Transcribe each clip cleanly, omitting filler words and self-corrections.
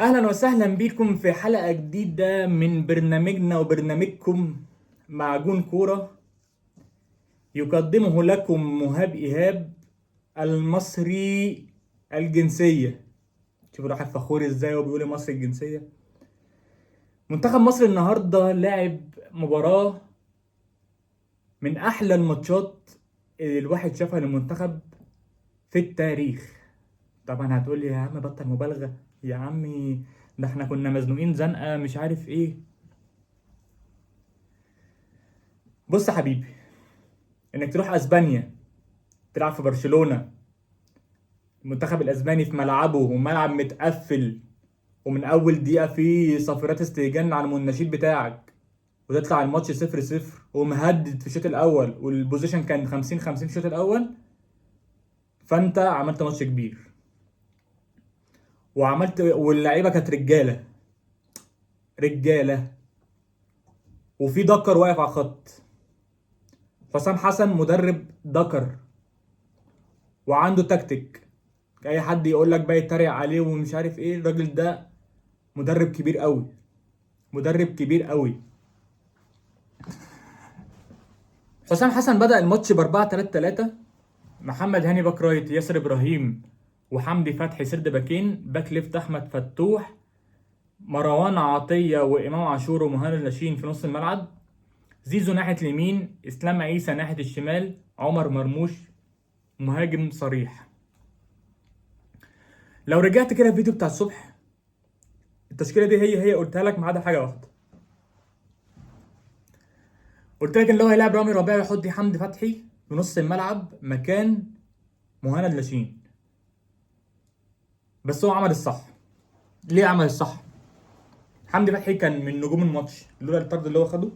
اهلا وسهلا بكم في حلقة جديدة من برنامجنا وبرنامجكم معجون كورة، يقدمه لكم مهاب ايهاب المصري الجنسية. شوفوا الواحد فخور ازاي وبيقول مصري الجنسية. منتخب مصر النهاردة لعب مباراة من احلى الماتشات اللي الواحد شافها للمنتخب في التاريخ. طبعا هتقول لي يا عم بطل مبالغة يا عمي، ده احنا كنا مزنوقين زنقة مش عارف ايه. بص يا حبيبي، انك تروح اسبانيا تلعب في برشلونة، المنتخب الاسباني في ملعبه وملعب متقفل، ومن اول دقيقة فيه صفيرات استهجان على المنشيد بتاعك، وتطلع الماتش 0-0 ومهدد في الشوط الاول، وال possession كان 50-50 في الشوط الاول، فانت عملت ماتش كبير وعملت، واللعيبة كانت رجاله رجاله، وفي دكر واقف على الخط. حسام حسن مدرب دكر وعنده تكتيك، اي حد يقول لك بقى يتريق عليه ومش عارف ايه، الراجل ده مدرب كبير قوي، مدرب كبير قوي. حسام حسن بدأ الماتش ب 4-3-3، محمد هاني back right، ياسر ابراهيم وحمدي فتحي third باكين، back left احمد فتوح، مروان عطية وامام عاشور ومهند لاشين في نص الملعب، زيزو ناحية اليمين، اسلام عيسى ناحية الشمال، عمر مرموش مهاجم صريح. لو رجعت كده الفيديو بتاع الصبح، التشكيلة دي هي هي قلتها لك ما عدا حاجة واحدة. قلت لك ان لو هيلاعب رامي ربيعة يحط حمدي فتحي في نص الملعب مكان مهند لاشين، بس هو عمل الصح. ليه عمل الصح؟ حمدي فتحي كان من نجوم الماتش لولا الطرد اللي هو خده.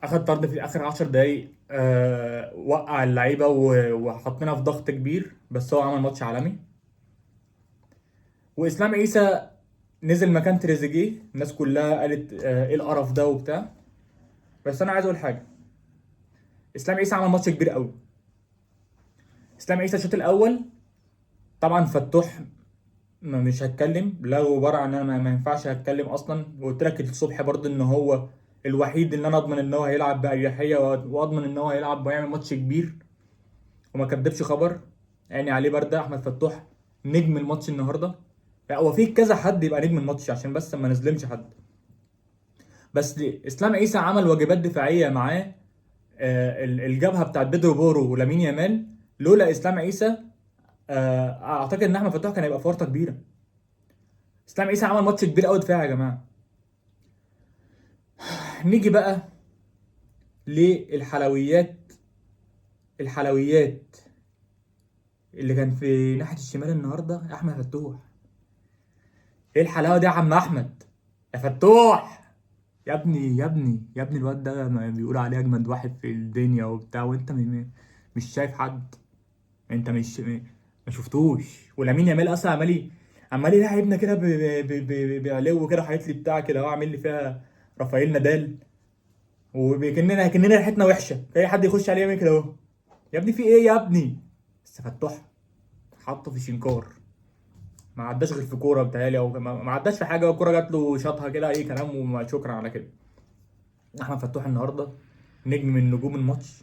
اخد طرد في اخر 10 دقايق، وقع اللعيبة وحطينا في ضغط كبير، بس هو عمل ماتش عالمي. واسلام عيسى نزل مكان تريزيجيه، الناس كلها قالت ايه القرف ده وبتاع، بس انا عايز اقول حاجة، اسلام عيسى عمل ماتش كبير قوي. اسلام عيسى الشوط الاول طبعا فتوح مش هتكلم، لا غبار عن انا ما ينفعش هتكلم اصلا، وقلت لك الصبح برضه ان هو الوحيد اللي انا اضمن ان هو هيلعب باريحية واضمن ان هو هيلعب ويعمل ماتش كبير، وما كدبش خبر يعني عليه برده. احمد فتوح نجم الماتش النهارده، هو في كذا حد يبقى نجم الماتش عشان بس ما نظلمش حد، بس اسلام عيسى عمل واجبات دفاعية معاه. الجبهة بتاعت بيدرو بورو ولامين يامال، لولا اسلام عيسى اعتقد ان احمد فتوح كان هيبقى في ورطة كبيرة. اسلام عيسى عمل ماتش كبير قوي دفاعي يا جماعة. نيجي بقى للحلويات، الحلويات اللي كان في ناحية الشمال النهارده احمد فتوح. ايه الحلاوة دي يا عم احمد يا فتوح؟ يا ابني يا ابني يا ابني، الواد ده بيقول عليه اجمد واحد في الدنيا وبتاع، وانت مش شايف حد، انت مش ما شفتوش. ولامين يامال اصلا عمال يلعبنا كده بعلو كده، وحاجات لي بتاع كده، هو عامل لي فيها رافائيل نادال، وكأننا ريحتنا وحشة، اي حد يخش عليه يعمل كده اهو. يا ابني في ايه يا ابني؟ بس فتوح حطه في شنكار، ما عداش غير في كورة بتهيألي، او ما عداش في حاجة، الكورة جات له شاطها كده اي كلام وشكرا على كده. احمد فتوح النهارده نجم من نجوم الماتش.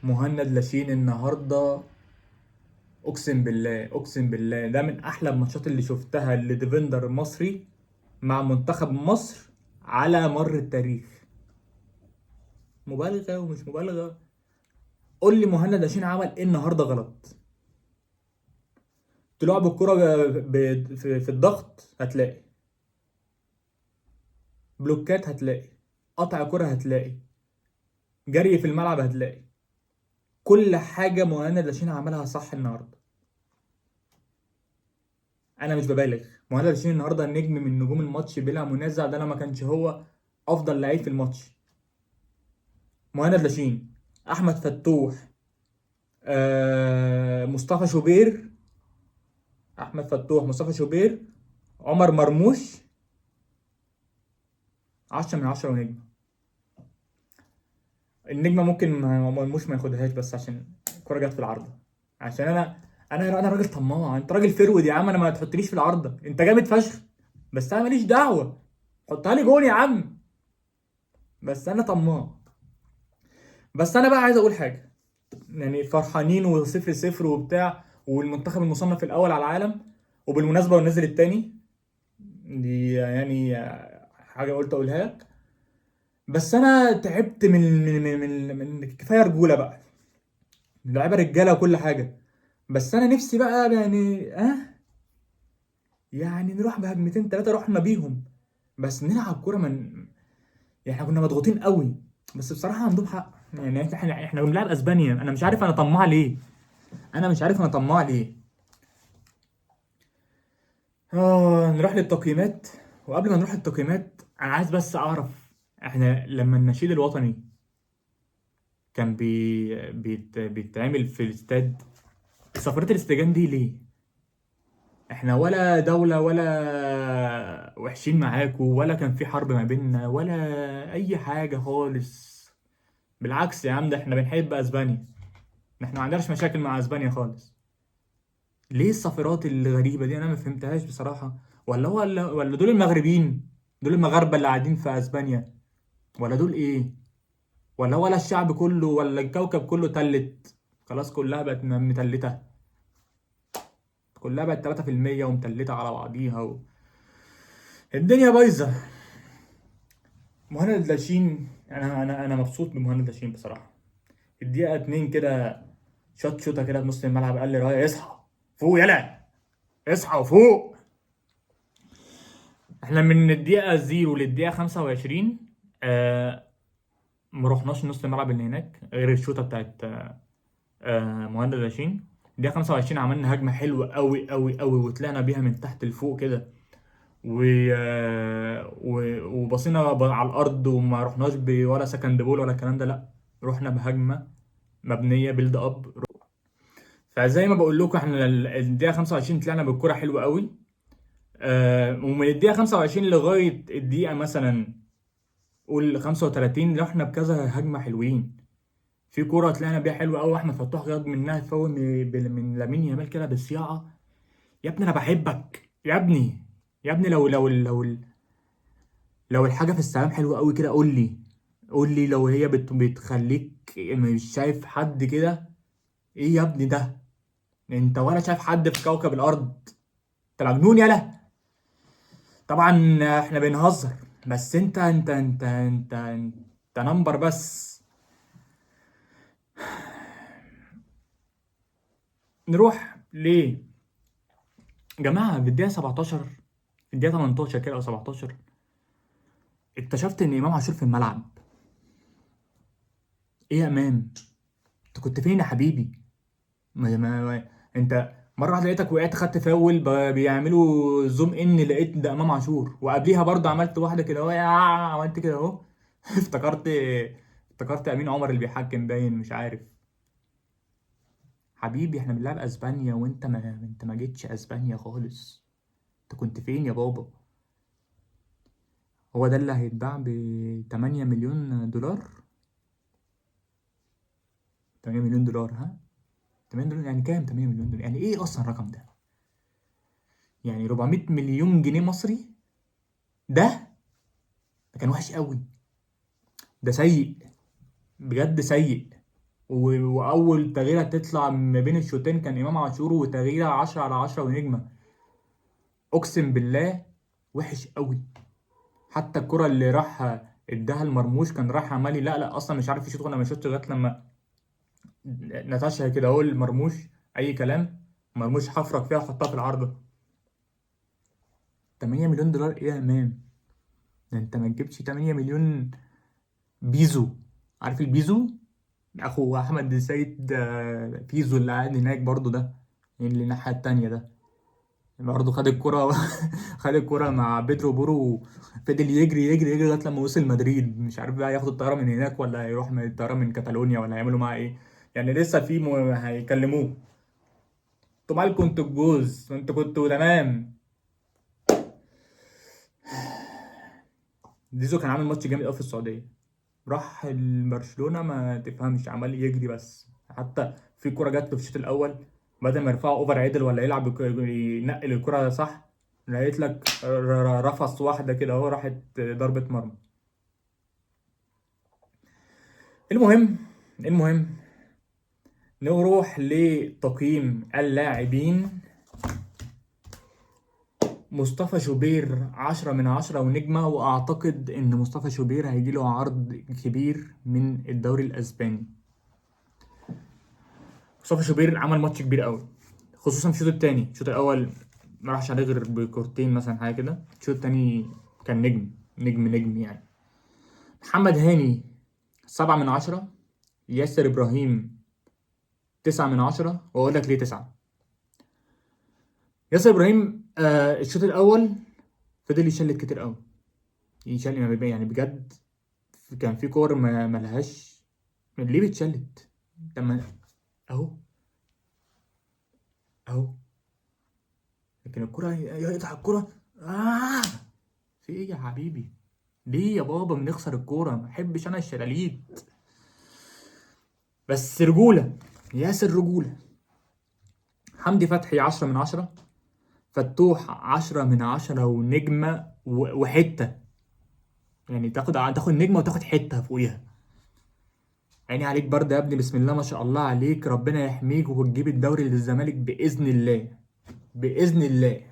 مهند لاشين النهارده اقسم بالله اقسم بالله ده من احلى الماتشات اللي شفتها ل defender مصري مع منتخب مصر على مر التاريخ. مبالغه ومش مبالغه، قول لي مهند لاشين عمل ايه النهارده غلط؟ طلوع بالكرة في الضغط هتلاقي، بلوكات هتلاقي، قطع كرة هتلاقي، جري في الملعب هتلاقي، كل حاجة مهند لاشين عملها صح النهارده. أنا مش ببالغ، مهند لاشين النهارده نجم من نجوم الماتش بلا منازع، ده لو ما كانش هو أفضل لعيب في الماتش. مهند لاشين، أحمد فتوح، مصطفى شوبير، احمد فتوح، مصطفى شوبير، عمر مرموش، 10 من 10 ونجمه. النجمة ممكن مرموش ما ياخدهاش بس عشان الكورة جت في العارضة، عشان انا راجل طماع، انت راجل forward يا عم، انا ما تحطنيش في العارضة، انت جامد فشخ بس انا ماليش دعوه، حطها لي جون يا عم، بس انا طماع. بس انا بقى عايز اقول حاجة، يعني فرحانين و0-0 وبتاع، والمنتخب المصنف الاول على العالم، وبالمناسبة ونزل التاني دي يعني حاجة قلت اقولها لك. بس انا تعبت من من من من, من كفاية رجوله بقى، لعيبة رجاله وكل حاجة، بس انا نفسي بقى يعني يعني نروح بهجمتين ثلاثة رحنا بيهم، بس نلعب كورة من يعني احنا كنا مضغوطين قوي. بس بصراحة عندهم حق، يعني احنا بنلعب اسبانيا، انا مش عارف انا طماع ليه، انا مش عارف انا طماع ليه. نروح للتقييمات. وقبل ما نروح للتقييمات انا عايز بس اعرف، احنا لما النشيد الوطني كان بيتعمل في الاستاد، سفرية الاستجان دي ليه؟ احنا ولا دولة ولا وحشين معاكوا، ولا كان في حرب ما بيننا ولا اي حاجة خالص. بالعكس يا عم، ده احنا بنحب اسبانيا، احنا ما عندناش مشاكل مع اسبانيا خالص. ليه السفرات الغريبة دي؟ انا ما فهمتهاش بصراحة. ولا هو ولا دول المغربيين، دول المغاربة اللي قاعدين في اسبانيا، ولا دول ايه؟ ولا ولا الشعب كله ولا الكوكب كله تلت خلاص، كلها بقت متلتة، كلها بقت 3% ومتلتة على بعضيها الدنيا بايظة. مهند لاشين، انا مبسوط بمهند لاشين بصراحة. الدقيقة 2 كده شاط شوطة كده في نص الملعب، قال لي رايا اصحى فوق، يلا اصحى وفوق. احنا من الدقيقة 0 للدقيقة 25، ما رحناش نص الملعب اللي هناك غير الشوطة بتاعت مهند لاشين. الدقيقة 25 عملنا هجمة حلوة قوي قوي قوي، وطلعنا بيها من تحت لفوق كده، وبصينا على الأرض، وما رحناش ولا second ball ولا الكلام ده، لا رحنا بهجمة مبنية build up. فزي ما بقول لكم احنا الدقيقة 25 طلعنا بالكرة حلوة قوي، ومن الدقيقة 25 لغاية الدقيقة مثلا قول 35 رحنا بكذا هجمة حلوين. في كرة طلعنا بيها حلوة قوي، احمد فتوح خد منها فاول من لامين يامال كده بالصياعة. يا ابني انا بحبك يا ابني، يا ابني لو الحاجة في السلام حلوة قوي كده قول لي، قول لي لو هي بتخليك مش شايف حد كده. ايه يا ابني ده؟ انت ولا شايف حد في كوكب الارض، انت مجنون يالا. طبعا احنا بنهزر، بس انت انت انت انت انت نمبر بس. نروح ليه جماعة في الدقيقة 17، في الدقيقة 18 كده او 17، اكتشفت ان امام عاشور في الملعب. ايه يا امام، انت كنت فين يا حبيبي؟ ما انت مرة واحدة لقيتك وقعت خدت فاول، بيعملوا زوم ان، لقيت ده امام عاشور. وقبليها برضه عملت واحدة كده اهو، عملت كده اهو. افتكرت امين عمر اللي بيحكم باين، مش عارف. حبيبي احنا بنلعب اسبانيا، وانت ما جيتش اسبانيا خالص، انت كنت فين يا بابا؟ هو ده اللي هيتباع ب 8 مليون دولار؟ 8 مليون دولار، ها؟ 8 مليون يعني كام؟ 8 مليون دولار يعني ايه اصلا الرقم ده؟ يعني 400 مليون جنيه مصري. ده كان وحش قوي، ده سيء بجد سيء. واول تغييره تطلع ما بين الشوطين كان امام عاشور، وتغييره 10 على 10 ونجمه. اقسم بالله وحش قوي. حتى الكره اللي راح اداها المرموش كان راح عمال يلقلق اصلا، مش عارف يشوط ولا ما يشوطش، لغاية لما نتاشا كده اهو المرموش اي كلام، مرموش حفرك فيها وحطها في العارضة. 8 مليون دولار ايه يا امام؟ ده انت ما تجيبش 8 مليون بيزو. عارف البيزو؟ اخو احمد السيد، بيزو اللي قاعد هناك برضو ده، اللي الناحية التانية ده برضه خد الكرة خد الكرة مع بيدرو بورو، فضل يجري يجري يجري لغاية لما وصل مدريد. مش عارف بقى ياخد الطيارة من هناك ولا يروح من الطيارة من كاتالونيا ولا هيعملوا معاه ايه، يعني لسه في هيكلموه. انتوا مالكوا انتوا الجوز، انتوا كنتوا تمام. ديزو كان عامل ماتش جامد قوي في السعودية، راح برشلونة ما تفهمش، عمال يجري بس. حتى في كرة جات له في الشوط الأول بدل ما يرفعوا over عدل ولا يلعب ينقل الكره صح، لقيت لك رفص واحدة كده اهو راحت ضربه مرمى. المهم نروح لتقييم اللاعبين. مصطفى شوبير 10 من 10 ونجمة، وأعتقد إن مصطفى شوبير هيجي له عرض كبير من الدوري الأسباني. مصطفى شوبير عمل ماتش كبير قوي، خصوصا في الشوط الثاني. الشوط الأول ما راحش عليه غير بكورتين مثلا حاجة كده، الشوط الثاني كان نجم نجم نجم يعني. محمد هاني 7 من 10، ياسر إبراهيم 9 من 10، وأقول لك ليه 9. ياسر إبراهيم الشوط الأول فضل يشلت كتير قوي، يشلت يعني بجد كان في كور ما ملهاش ليه بتشلت. طب اهو اهو، لكن الكرة يقطع الكرة. في ايه يا حبيبي؟ ليه يا بابا بنخسر الكورة؟ ما بحبش انا الشلاليت، بس رجولة ياسر رجولة. حمدي فتحي 10 من 10، فتوح 10 من 10 ونجمة وحتة، يعني تاخد نجمة وتاخد حتة فوقيها. عيني عليك برده يا ابني، بسم الله ما شاء الله عليك، ربنا يحميك وتجيب الدوري للزمالك بإذن الله، بإذن الله.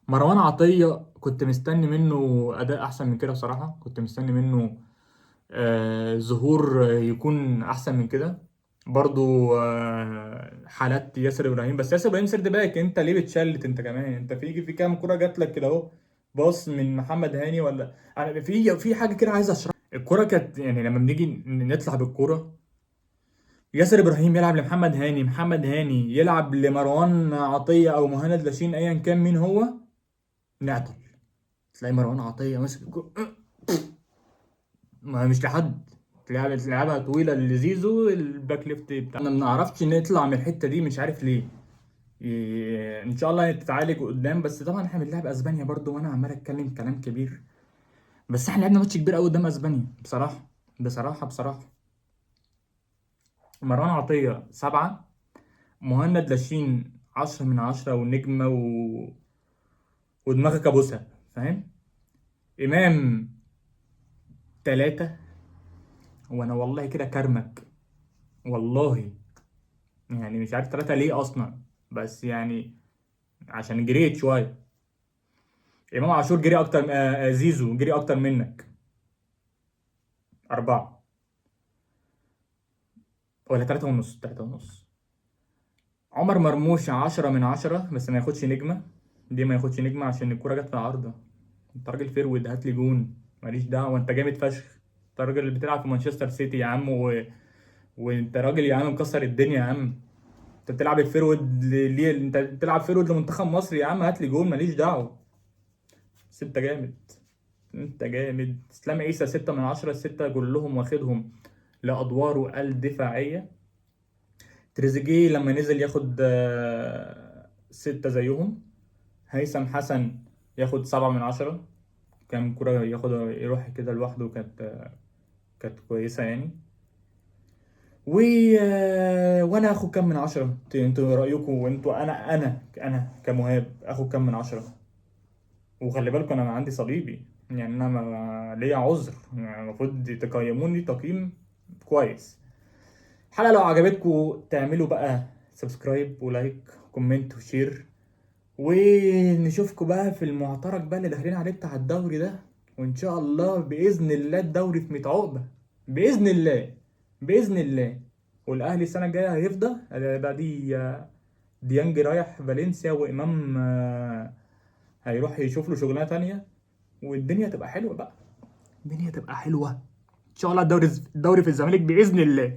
مروان عطية كنت مستني منه أداء أحسن من كده بصراحة، كنت مستني منه ظهور يكون أحسن من كده برضو. حالات ياسر إبراهيم، بس ياسر إبراهيم third back، أنت ليه بتشلت أنت كمان؟ أنت في كام كرة جات لك كده أهو، باص من محمد هاني ولا أنا في حاجة كده عايز أشرحها. الكرة كانت يعني لما بنيجي نطلع بالكرة، ياسر إبراهيم يلعب لمحمد هاني، محمد هاني يلعب لمروان عطية أو مهند لاشين أيا كان مين هو، نعطل تلاقي مروان عطية ماسك الكورة ما مش لحد، تلعبها طويلة لزيزو ال back left بتاع، ما بنعرفش نطلع من الحتة دي مش عارف ليه. ان شاء الله تتعالج قدام، بس طبعا احنا بنلعب اسبانيا برضو، وانا عمال اتكلم كلام كبير، بس احنا لعبنا ماتش كبير قوي قدام اسبانيا بصراحة بصراحة بصراحة. مروان عطية 7، مهند لاشين 10 من 10 ونجمة ودماغك ابوسها، فاهم؟ امام 3، وانا والله كده كرمك والله، يعني مش عارف 3 ليه اصلا، بس يعني عشان جريت شوية. امام عاشور جري اكتر، زيزو جري اكتر منك. 4 ولا 3.5، 3.5. عمر مرموش 10 من 10، بس ما ياخدش نجمة. دي ما ياخدش نجمة عشان الكورة جت في العارضة. انت راجل forward، هات لي جون، ماليش دعوة، انت جامد فشخ، انت راجل اللي بتلعب في مانشستر سيتي يا عم، وانت راجل يا عم مكسر الدنيا يا عم، انت بتلعب ال forward ليه؟ انت بتلعب forward لمنتخب مصر يا عم، هات لي جون، ماليش دعوة، بس انت جامد، انت جامد. اسلام عيسى 6 من 10، 6 كلهم واخدهم لأدواره الدفاعية. تريزيجيه لما نزل ياخد 6 زيهم. هيثم حسن ياخد 7 من 10، كام كرة ياخد يروح كده لوحده، كانت كويسة يعني. وانا اخد كام من 10؟ انتوا رأيكم، وانتوا انا انا انا كمهاب اخد كام من 10؟ وخلي بالكم انا عندي صليبي، يعني انا ما ليا عذر، يعني المفروض تقيموني تقييم كويس. الحلقة لو عجبتكم تعملوا بقى subscribe و like و comment و share، ونشوفكم بقى في المعترك بقى اللي داخلين عليه بتاع الدوري ده، وان شاء الله باذن الله الدوري في 100 عقبه باذن الله، باذن الله. والاهلي السنة الجاية هيفضى بعدي، ديانج رايح فالنسيا، وامام هيروح يشوف له شغلانة تانية، والدنيا تبقى حلوة بقى، الدنيا تبقى حلوة ان شاء الله. الدوري في الزمالك باذن الله.